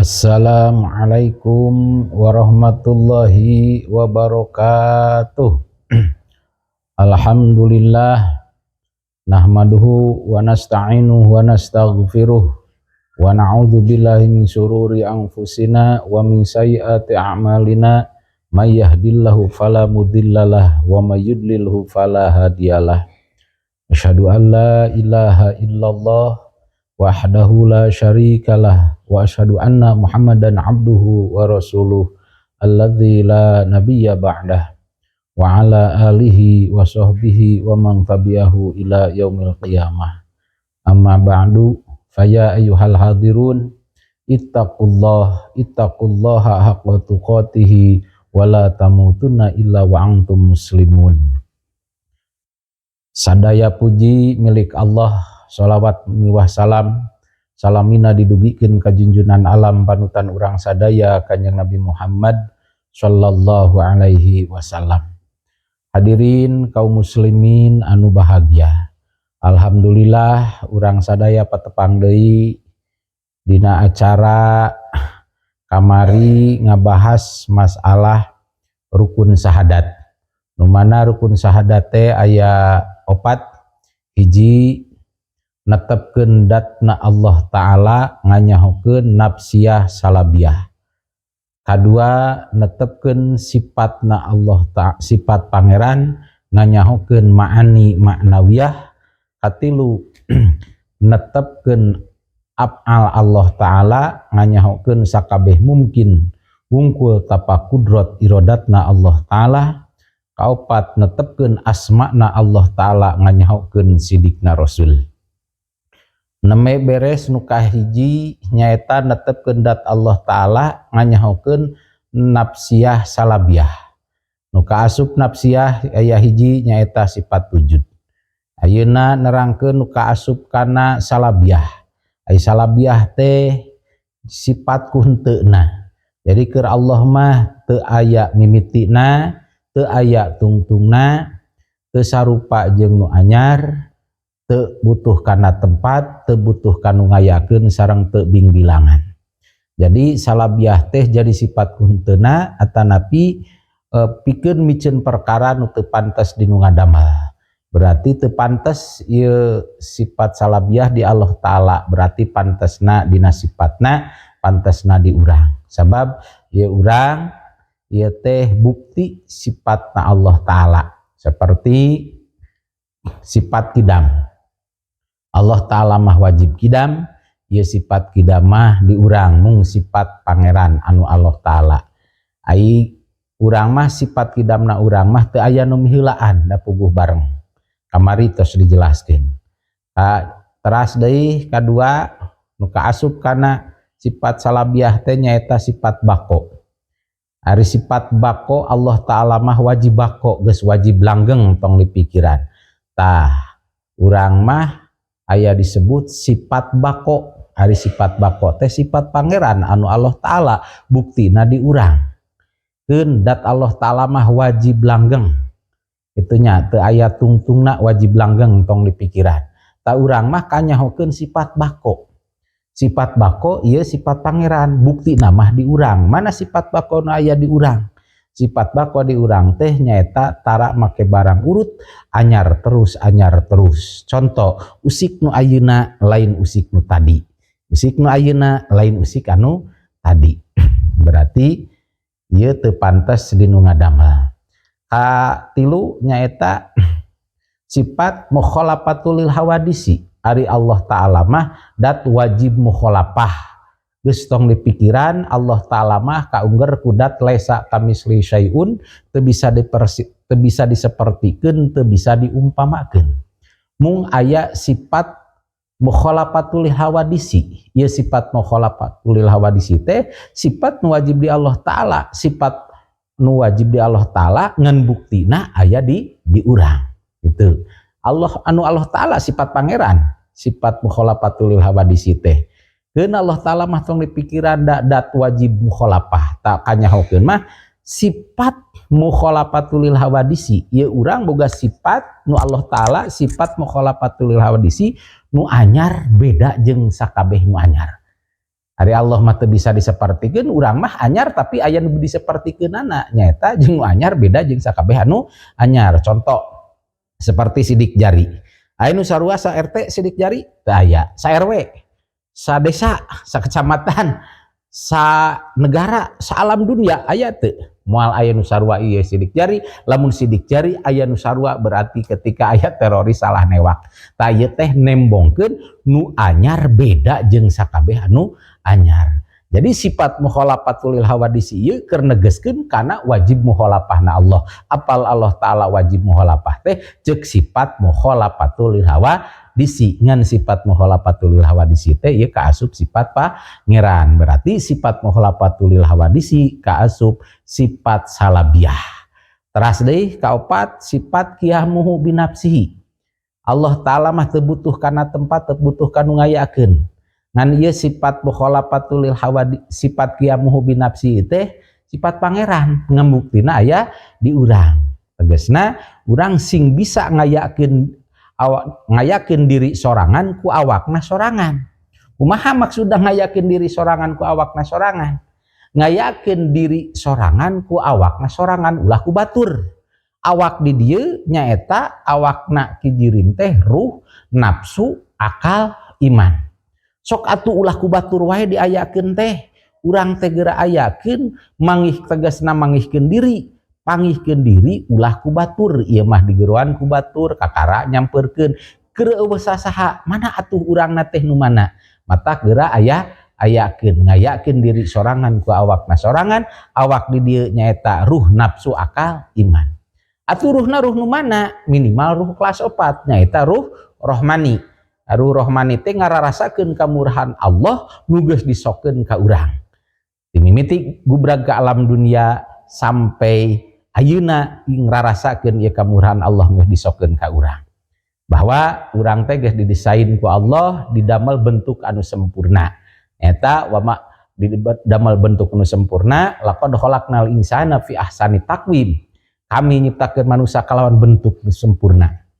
Assalamualaikum warahmatullahi wabarakatuh. Alhamdulillah nahmaduhu wa nasta'inuhu wa nastaghfiruh wa na'udzu billahi min syururi anfusina wa min sayyiati a'malina, may yahdihillahu fala mudhillalah wa may yudlilhu fala hadiyalah. Asyhadu an la ilaha illallah wahdahu la syarikalah wa asyhadu anna Muhammadan abduhu wa rasuluh alladzi la nabiyya ba'dah wa ala alihi wa sahbihi wa man tabi'ahu ila yaumil qiyamah. Amma ba'du, faya ayyuhal hadirun, ittaqullah, ittaqullaha haqqa tuqatihi wa la tamutunna illa wa antum muslimun. Sadaya puji milik Allah, sholawat miwah salam salamina didugikeun ka junjunan alam, panutan urang sadaya, Kanjeng Nabi Muhammad sallallahu alaihi wasallam. Hadirin kaum muslimin anu bahagia. Alhamdulillah, urang sadaya patepang deui dina acara kamari ngabahas masalah rukun syahadat. Nu mana rukun syahadat teh aya opat: hiji, netepkeun datna Allah Ta'ala nganyahokeun nafsiyah salabiah; kadua, netepkeun sifatna Allah ta, sifat Pangeran nganyahokeun ma'ani maknawiyah; katilu, netepkeun af'al Allah Ta'ala nganyahokeun sakabeh mungkin wungkul tapa kudrot irodatna Allah Ta'ala; kaopat, netepkeun asma'na Allah Ta'ala nganyahokeun sidikna Rasul. Nembe beres nu kahiji, nyaeta netepkeun dat Allah Ta'ala nganyahokeun nafsiyah salabiah. Nu kaasup nafsiyah aya hiji, nyaeta sifat wujud. Ayeuna nerangkeun nu kaasup kana salabiah. Ai salabiah teh sifat ku henteuna. Jadi keur Allah mah teu aya mimitina, teu aya tungtungna, teu sarupa jeung nu anyar, teu butuh kana tempat, teu butuh kanu ngayakeun, sareng teu bingbilangan. Jadi salabiah teh jadi sifat ku henteuna atanapi pikeun miceun perkara nu teu pantes di nu ngadamel. Berarti teu pantes ieu sifat salabiah di Allah Ta'ala, berarti pantesna dina sifatna, pantesna di urang. Sabab ieu urang ieu teh bukti sifatna Allah Ta'ala, seperti sifat kidam. Allah Ta'ala mah wajib kidam, ieu sifat kidam mah di urang mung sifat Pangeran anu Allah Ta'ala. Ai urang mah sifat kidamna urang mah teu aya nu miheulaan, da puguh bareng. Kamari tos dijelaskeun. Teras deui kadua, nu kaasup kana sifat salabiah teh nyaeta sifat bako. Ari sifat bako, Allah Ta'ala mah wajib bako, geus wajib langgeng, tong dipikiran. Tah, urang mah aya disebut sifat bako. Ari sifat bako teh sifat Pangeran anu Allah Ta'ala, buktina di urang. Keun dat Allah Ta'ala mah wajib langgeng. Itunya teu aya tungtungna, wajib langgeng, tong dipikiran. Tah, urang mah kanyahokeun sifat bako. Sifat bako ieu sifat Pangeran, buktina mah di urang. Mana sifat bako nu aya di urang? Sifat bako di urang teh nyaeta tara make barang urut, anyar terus, anyar terus. Contoh, usik nu ayeuna lain usik nu tadi, usik nu ayeuna lain usik anu tadi. Berarti ieu teu pantes di nu ngadamel. Katilu nyaeta sifat mukhalafatul lil hawadisi. Ari Allah Ta'ala mah dat wajib mukhalafah, geus tong dipikiran. Allah Ta'ala mah kaungger ku dat laisa kamitslihi syai'un, teu bisa dipersi, teu bisa disepertikeun, teu bisa diumpamakeun. Mung aya sifat mukhalafatul hawadisi. Ieu sifat mukhalafatul hawadisi teh sifat nu wajib di Allah Ta'ala, sifat nu wajib di Allah Ta'ala ngan buktina aya di urang gitu. Allah anu Allah Ta'ala, sifat Pangeran, sifat mukhalafatul hawadisi teh. Keun Allah Ta'ala mah tong dipikiran, dat wajib mukhalafah. Tah, kanyahokeun mah sifat mukhalafatul hawadisi. Ieu urang boga sifat nu Allah Ta'ala, sifat mukhalafatul hawadisi nu anyar, beda jeung sakabeh nu anyar. Ari Allah mah teu bisa disapertikeun, urang mah anyar tapi aya nu disapertikeunana, nyaeta jeung nu anyar beda jeung sakabeh anu anyar. Contoh seperti sidik jari. Aya nu sarua sa RT sidik jari? Teu aya. Sa RW, sa desa, sa kecamatan, sa negara, sa alam dunia aya teu? Moal aya nu sarua ieu sidik jari. Lamun sidik jari aya nu sarua, berarti ketika aya teroris salah newak. Tah, ieu teh nembongkeun nu anyar beda jeung sakabeh anu anyar. Jadi sifat mukhalafatul lil hawadisi ieu keur negeskeun kana wajib mukhalafahna Allah. Apal Allah Ta'ala wajib mukhalafah teh ceuk sifat mukhalafatul lil hawadisi. Ngan sifat mukhalafatul lil hawadisi teh ieu kaasup sifat Pangeran. Berarti sifat mukhalafatul lil hawadisi kaasup sifat salabiah. Teras deui kaopat, sifat qiyamuhu binafsihi. Allah Ta'ala mah teu butuh kana tempat, teu butuh kanu ngayakeun. Ngan ieu sifat mukhalafatul lil hawadi, sifat qiyamuhu binafsihi teh sifat Pangeran, ngabuktina aya di urang. Tegasna urang sing bisa ngayakeun awak, ngayakeun diri sorangan ku awakna sorangan. Kumaha maksudna ngayakeun diri sorangan ku awakna sorangan? Ngayakeun diri sorangan ku awakna sorangan, ulah ku batur. Awak di dieu nyaeta awakna Ki Jirim teh ruh, nafsu, akal, iman. Sok atuh ulah ku batur wae diayakeun teh. Urang teh geura ayakeun mangih, tegasna mangihkeun diri, pangihkeun diri ulah ku batur. Ieu mah digeroan ku batur, kakara nyamperkeun keur euweuh sasaha, mana atuh urangna teh nu mana? Matak geura aya ayakeun, ngayakeun diri sorangan ku awakna sorangan. Awak di dieu nyaeta ruh, nafsu, akal, iman. Atuh ruhna ruh nu mana? Minimal ruh kelas 4, nyaeta ruh rohmani. Ruh rohmani teh ngararasakeun kamurahan Allah nu geus disokeun ka urang dimimiti gubrag ke alam dunia sampai ayeuna, ngrarasakeun ieu kamurahan Allah geus disokeun ka urang, bahwa urang teh geus didesain ku Allah, didamel bentuk anu sempurna. Eta wama didamel bentuk anu sempurna, laqad khalaqnal insana fi ahsani taqwim, kami nyiptakeun manusia kalawan bentuk nu sempurna.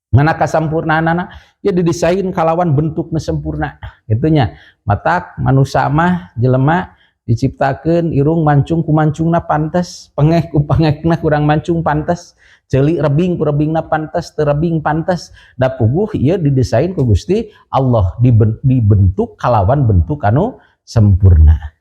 Mana kasampurnaanana? Ya didesain kalawan bentuk nu sempurna kitu nya. Matak manusia mah, jelema diciptakeun irung mancung ku mancungna pantes, pengek ku pengekna kurang mancung pantes, ceuli rebing ku rebingna pantes, teu rebing pantes. Da puguh ieu didesain ku Gusti Allah, dibentuk kalawan bentuk anu sempurna.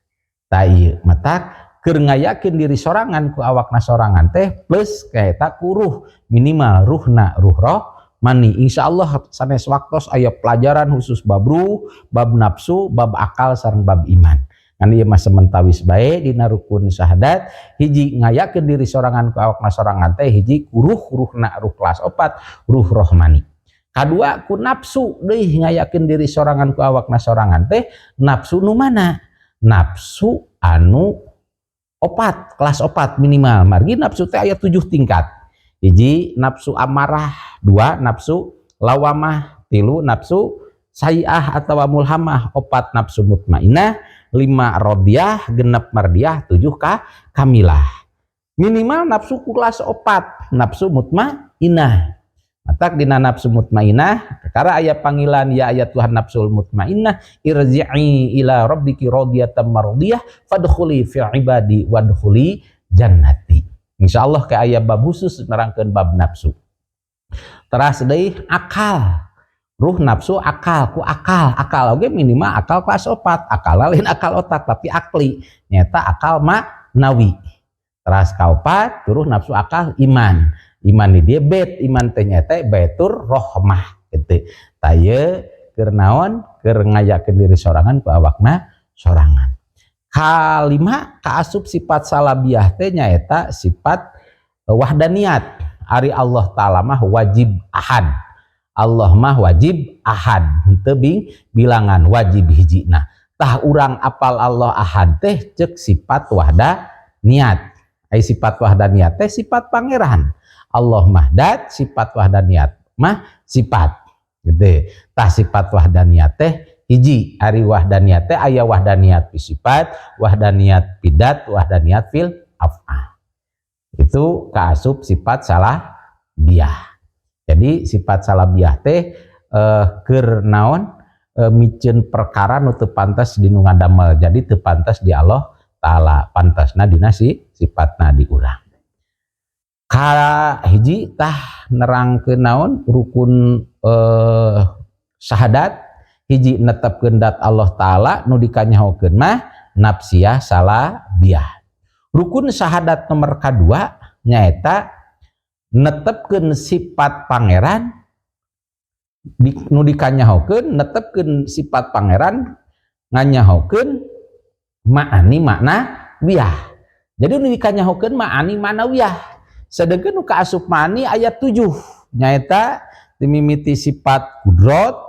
Tah, ieu matak keur ngayakeun diri sorangan ku awakna sorangan teh plus kaeta ku ruh, minimal ruhna ruh rohmani. Insyaallah sanes waktos aya pelajaran khusus bab ruh, bab nafsu, bab akal sareng bab iman. Ngan ieu mah sementawis bae dina rukun syahadat. Hiji, ngayakeun diri sorangan ku awakna sorangan teh hiji ku ruh, ruhna ruh kelas 4, ruh rohmani. Kadua, ku nafsu deui. Ngayakeun diri sorangan ku awakna sorangan teh nafsu nu mana? Nafsu anu opat, kelas 4 minimal. Margi nafsu teh aya 7 tingkat. Hiji, nafsu amarah, dua, nafsu lawamah, tilu, nafsu sayiah atau mulhamah, opat, nafsu mutmainah, lima, rodiah, 6, mardiah, tujuh ka kamilah. Minimal nafsu kelas 4, nafsu mutmainah. Matak dina nafsu mutmainah kakara aya panggilan, ya ayyatuhan nafsul mutmainah irji'i ila rabbiki radiyatan mardiyah fadkhuli fi ibadi wadkhuli jannati. Insyaallah ke aya bab khusus nerangkeun bab nafsu. Teras deui akal, ruh, nafsu, akal, ku akal. Akal oge minimal akal kelas 4. Akal lain akal otak, tapi akli, nyata akal maknawi. Teras kaopat, ruh, nafsu, akal, iman. Iman di dia bet iman teh nyata baitur rohmah gitu. Tah, ieu keur naon? Keur ngayakeun diri sorangan ku awakna sorangan. Kalima, kaasup sifat salabiah teh nyaeta sifat wahdaniyat. Ari Allah Ta'ala mah wajib ahad, Allah mah wajib ahad, henteu bilangan, wajib hiji. Nah, tah urang apal Allah ahad teh cek sifat wahdaniyat. Ai sifat wahdaniyat teh sifat Pangeran. Allah mah dat, sifat wahdaniyat mah sifat gitu. Tah, sifat wahdaniyat teh hiji. Ari wahdaniyat teh aya wahdaniyat fi sifat, wahdaniyat fi dzat, wahdaniyat fil af'al. Itu kaasup sifat salabiah. Jadi sifat salabiah teh keur naon? Miceun perkara nu teu pantas di nu ngadamel, jadi teu pantas di Allah Ta'ala, pantasna dina si sifatna di urang. Ka hiji tah nerangkeun naon rukun syahadat. Hiji, netepkeun dat Allah Ta'ala, nu dikanyahokeun mah nafsiyah salabiyah. Rukun syahadat nomor kadua nyaeta netepkeun sifat Pangeran di, nu dikanyahokeun, netepkeun sifat Pangeran nganyahokeun ma'ani makna wiyah. Jadi nu dikanyahokeun ma'ani maknawiyah, sedangkan nu kaasup ma'ani aya 7, nyaeta dimimiti sifat kudrot,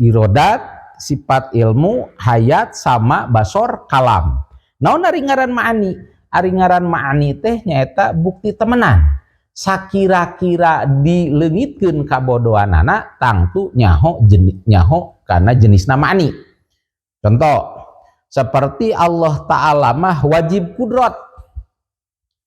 irodat, sifat ilmu, hayat, sama, basor, kalam. Naon ari ngaran ma'ani? Ari ngaran ma'ani teh nyaeta bukti temenan. Sakira-kira dileungitkeun kabodohanana, tangtu nyaho jenis, nyaho karena jenisna ma'ani. Contoh seperti Allah Ta'ala mah wajib kudrot,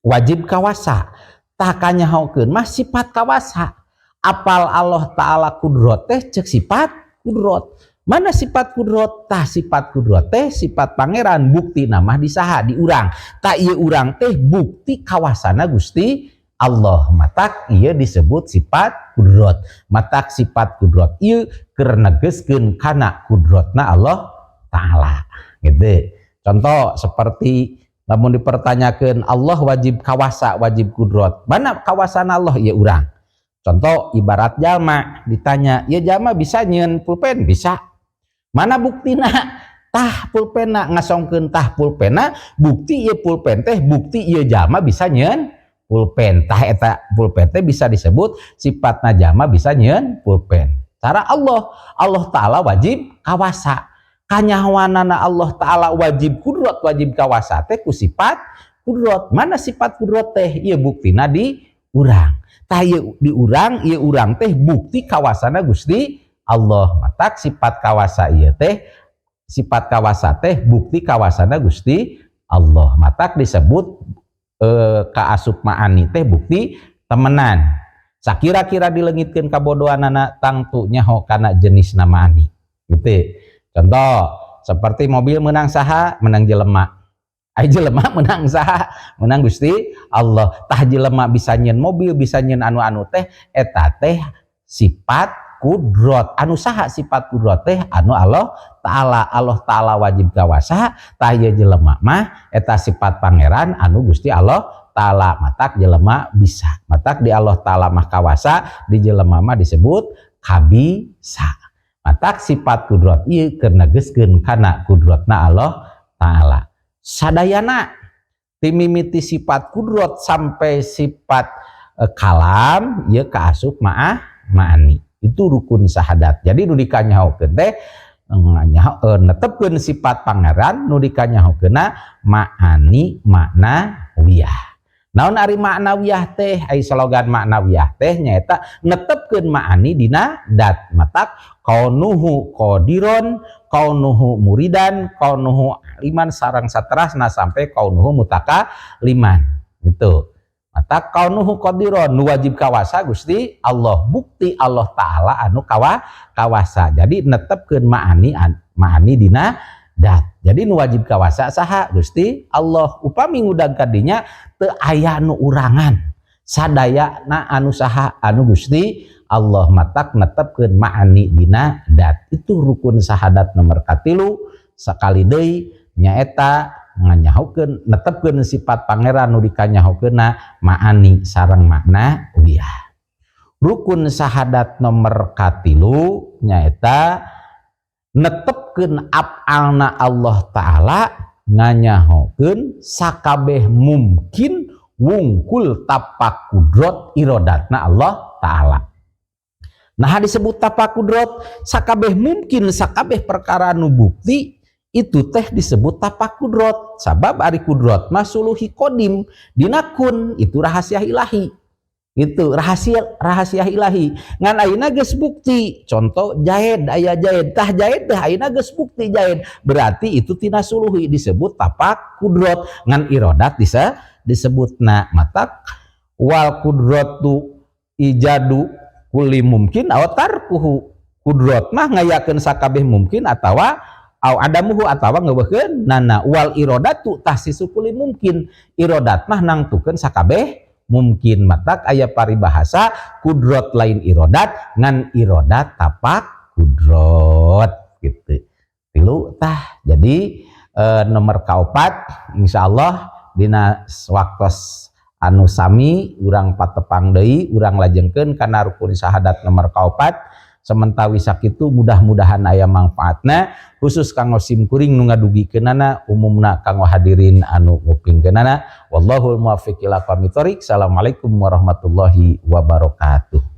wajib kawasa. Tah, kanyahokeun mah sifat kawasa. Apal Allah Ta'ala kudrot teh cek sifat kudrot. Mana sifat kudrot? Tah, sifat kudrot teh sifat Pangeran, bukti nama di saha? Di urang. Tah, ieu urang teh bukti kawasana Gusti Allah. Matak ieu disebut sifat kudrot. Matak sifat kudrot ieu keur negeskeun kana kudrotna Allah Ta'ala gitu. Contoh seperti lamun dipertanyakan Allah wajib kawasa, wajib kudrot, mana kawasan Allah? Ya urang. Contoh ibarat jalma ditanya, ya jalma bisa nyieun pulpen? Bisa. Mana buktina? Tah, pulpena. Ngasongkeun, tah pulpena, bukti ieu pulpen teh bukti ieu jalma bisa nyieun pulpen. Tah, eta pulpen teh bisa disebut sifatna jalma bisa nyieun pulpen. Cara Allah, Allah Ta'ala wajib kawasa. Kanyahoanana Allah Ta'ala wajib kudrot, wajib kawasa teh ku sifat kudrot. Mana sifat kudrot teh? Ieu buktina di urang. Tah, ieu di urang, ieu urang teh bukti kawasana Gusti Allah. Matak sifat kawasa ieu teh, sifat kawasa teh bukti kawasana Gusti Allah. Matak disebut kaasup ma'ani teh bukti temenan. Sakira-kira dileungitkeun kabodohanana, tangtu nyaho kana jenis ma'ani gitu. Contoh seperti mobil menang saha? Menang jelema. Ai jelema menang saha? Menang Gusti Allah. Tah, jelema bisa nyieun mobil, bisa nyieun anu-anu teh, eta teh sifat kudrot. Anu saha sifat kudrot teh? Anu Allah Ta'ala. Allah Ta'ala wajib kawasa. Tah, ieu jelema mah eta sifat Pangeran anu Gusti Allah Ta'ala. Matak jelema bisa. Matak di Allah Ta'ala mah kawasa, di jelema mah disebut kabisa. Matak sifat kudrot ieu keur negeskeun kana kudrotna Allah Ta'ala. Sadayana timimiti sifat kudrot sampai sifat kalam ieu kaasup ma'ani. Itu rukun syahadat. Jadi nu dikanyahokeun teh netepkeun sifat Pangeran, nu dikanyahokeunna ma'ani maknawiyah. Naon ari maknawiyah teh? Ai slogan maknawiyah teh nyaeta netepkeun ma'ani dina dat. Matak kaunuhu qadiron, kaunuhu muridan, kaunuhu aliman, sareng saterasna sampai kaunuhu mutakaliman gitu. Matak kaunuhu qadiron, nu wajib kawasa Gusti Allah, bukti Allah Ta'ala anu kawasa. Jadi netepkeun ma'ani, ma'ani dina dat. Jadi nu wajib kawasa saha? Gusti Allah. Upami ngudag kadinya teu aya nu urangan, sadaya na anu saha? Anu Gusti Allah. Matak netepkeun ma'ani dina dat. Itu rukun syahadat nomor katilu. Sakali deui, nyaeta nganyahokeun, netepkeun sifat Pangeran, nu dikanyahokeunna ma'ani sareng makna wiyah. Rukun syahadat nomor katilu nyaeta netepkeun af'alna Allah Ta'ala, nganyahokeun sakabeh mungkin wungkul tapak kudrot irodatna Allah Ta'ala. Nah, disebut tapak kudrot, sakabeh mungkin, sakabeh perkara nu bukti itu teh disebut tapak kudrot. Sabab ari kudrot mah suluhi kodim dina kun, itu rahasia ilahi, itu rahasia, rahasia ilahi. Ngan ayeuna geus bukti, contoh jahed, aya jahed. Tah, jahed teh ayeuna geus bukti jahed, berarti itu tina suluhi, disebut tapak kudrot. Ngan irodat bisa disebutna. Matak wal kudrotu ijadu kulli mumkin aw tarkuhu. Kudrot mah ngayakeun sakabeh mungkin atawa au adamuhu, atawa ngeuweuhkeun nana. Wal irodatu takhsisu kulli mungkin, irodat mah nangtukeun sakabeh mungkin. Matak aya paribahasa kudrot lain irodat, ngan irodat tapak kudrot, gitu. Tilu tah. Jadi nomor kaopat, insyaallah dina waktos anu sami urang patepang deui, urang lajengkeun kana rukun syahadat nomor kaopat. Sementawis sakitu, mudah-mudahan aya manfaatna, khusus kanggo sim kuring nu ngadugikeunana, umumna kanggo hadirin anu ngupingkeunana. Wallahul muwaffiq ila aqwamit thoriq. Assalamualaikum warahmatullahi wabarakatuh.